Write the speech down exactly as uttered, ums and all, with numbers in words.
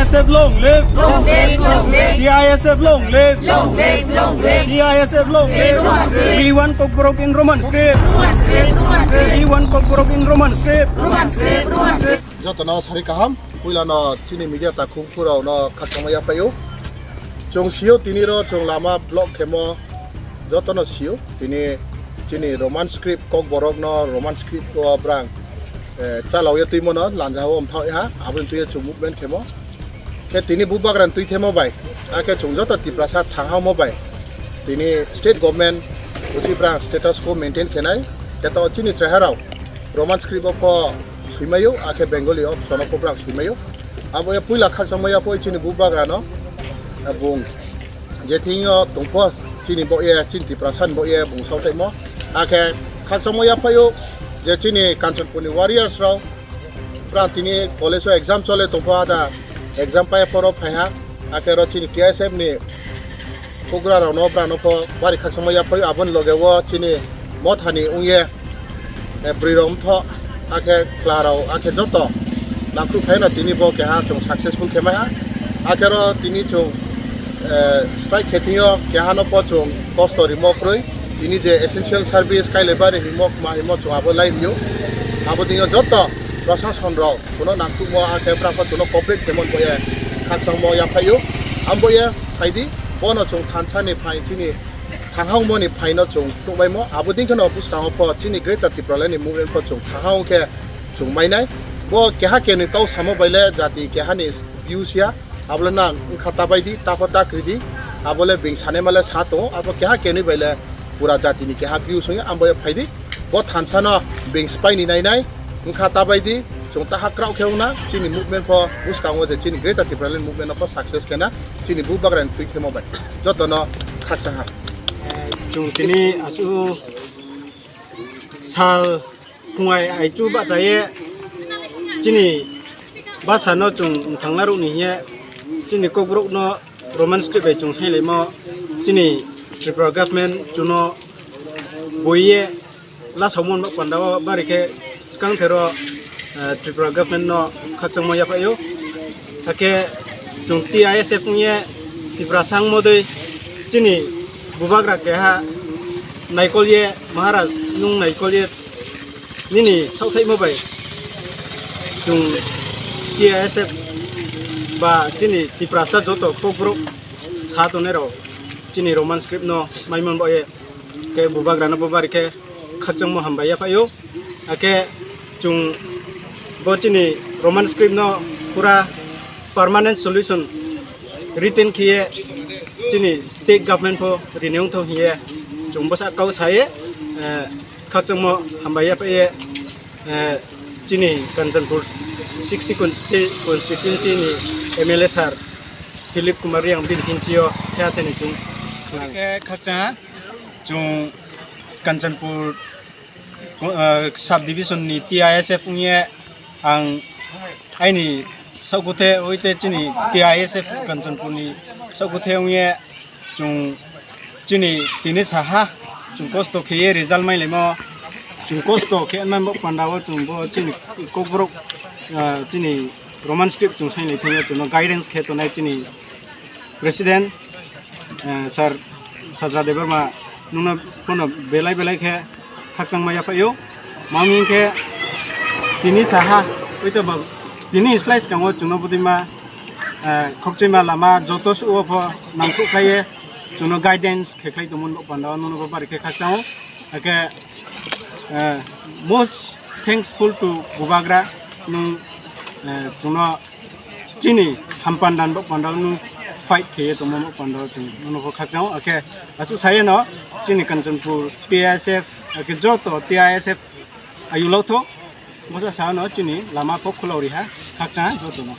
T I S F long live! Long live, long live! T I S F long live! Long live, long live! T I S F long live! Roman script! We want Kokborok in Roman script! Roman script, Roman script! We want Kokborok in Roman script! Roman script, Roman script! Joto no sari kaham, puila no chini media takhu phu rao no khakchangma yaphai ou. Chung si ou tini ro chung lama block khemo, joto no si ou tini chini Roman script Kokborok no Roman script wo brang, eh, chalao ye tuimo no lanja wo mthaoh ha, abo ni tui ye chung movement khemo. Khe tini bubagra ni tuithemo bai, akhe chung joto Tiprasa thanghaomo bai, tini state government uchih brang status quo maintain khe nai, khe to chini chraiha rao Roman script wo pho soimai ou, akhe Bengali option wo pho brang soimai ou. Abo ye puila khakchangma yaphai ou chini bubagra no, bung je thing yo tong pho chini baoh ye, chini Tiprasa ni baoh ye bung saothaimo. Akhe khakchangma yaphai ou je chini Kanchanpur ni warriors rao, brang tini college wo exam chole tong pho, ada exam pai pho ro phai ha. Akhe ro chini T I S F ni houhgra rao no brang no pho bari khakchangma yaphai ou, abo ni loge wo chini Motha ni ong ye, eh, broi rao mthoh, akhe chla rao, akhe joto nangkhruh phai no tini bo keha chung successful khe mai ha. Akhe ro tini chung, eh, strike khe thing yo keha no pho chung kosto rimo kroi. Tini je essential service kailai bari hingmo, kma hingmo chung abo lai ri ou. Abo deing yo joto prosason rao chung no nangkhruhmo, akhe brang pho chung no cooperate khemo ni baoh ye khakchangmo yaphai ou. Abo ye phai di, bo no chung thansa ni phaing chini thanghaomo ni phaing no chung nuhmaimo. Abo deing khe no buskang wo pho chini Greater Tipraland ni movement pho chung thanghao khe chung mai nai. Bo keha kenoi kau samo bai le jati keha ni views ya, abo le nang bkha ta bai di, ta pho ta kri di, abo le being sanaima le sa tong ou, abo keha kenoi bai le pura jati ni keha views ong ya, abo ye phai di. Bo thansa no being spái ni nai nai, bkha ta bai di, chung ta ha kraoh khe ong na, chini movement pho buskang wo je chini Greater Tipraland movement no pho success khe na, chini bubagra ni tuithemo bai. Joto no khakchang ha. Chung tini asuh sal phungai aichu bahcha ye chini basa no chung mthangla ruh ni hing ye chini Kokborok no Roman script bai chung sainglaimo, chini Tripura government chung no boi ye lasaomo ni baoh panda wo bari khe skangther wo, eh, Tripura government no khakchangmo yaphai ou. Akhe chung T I S F ong ye Tiprasa ongmo dei chini bubagra keha naikol ye, Maharaj nung naikol ye nini saohthaihmo bai chung T I S F ba chini Tiprasa joto Kokborok sa tongnai rao chini Roman script no maimo ni baoh ye khe bubagra no bo bari khe khakchangmo hambai yaphai ou. Akhe chung bo chini Roman script no pura permanent solution written khe ye chini state government pho rini ongthou hing ye chung bsa kau sa ye, eh, khakchangmo hambai yaphai ye, eh, chini Kanchanpur sixty constituency ni M L A sir Philip Kumar Reang bini thing chi yo khe athai ni chung khe khakchang ha. Chung Kanchanpur, eh, sub division ni T I S F ong ye ang aini saohkuthe oite chini T I S F Kanchanpur ni saohkuthe ong ye chung chini tini saha chung kosto khe ye result mailaimo, chung kosto khe man bo panda wo chung bo chini Kokborok, ah, chini Roman script chung sainglai thing yo chung no guidance khe tongnai chini president, eh, sir Sajra Debbarma, nung no pho no belai belai khe khakchangma yaphai ou. Tma hing khe tini saha, oito ba tini slái skang wo chung no bodeima, eh, khokchoima lama joto suh wo pho nangkhruh khlai ye chung no guidance khe khlai tongmo ni baoh panda wo nung no bo bari khe khakchang ou. Akhe, eh, most thankful to bubagra, nung, eh, chung no chini hampanda ni baoh panda wo nung fight khe ye tongmo ni baoh panda wo chung nung no pho khakchang ou. Akhe asuh sa ye no chini Kanchanpur T I S F, akhe joto T I S F ayu lau thou, bsa sa no chini lama pho khulao ri ha, khakchang ha joto no.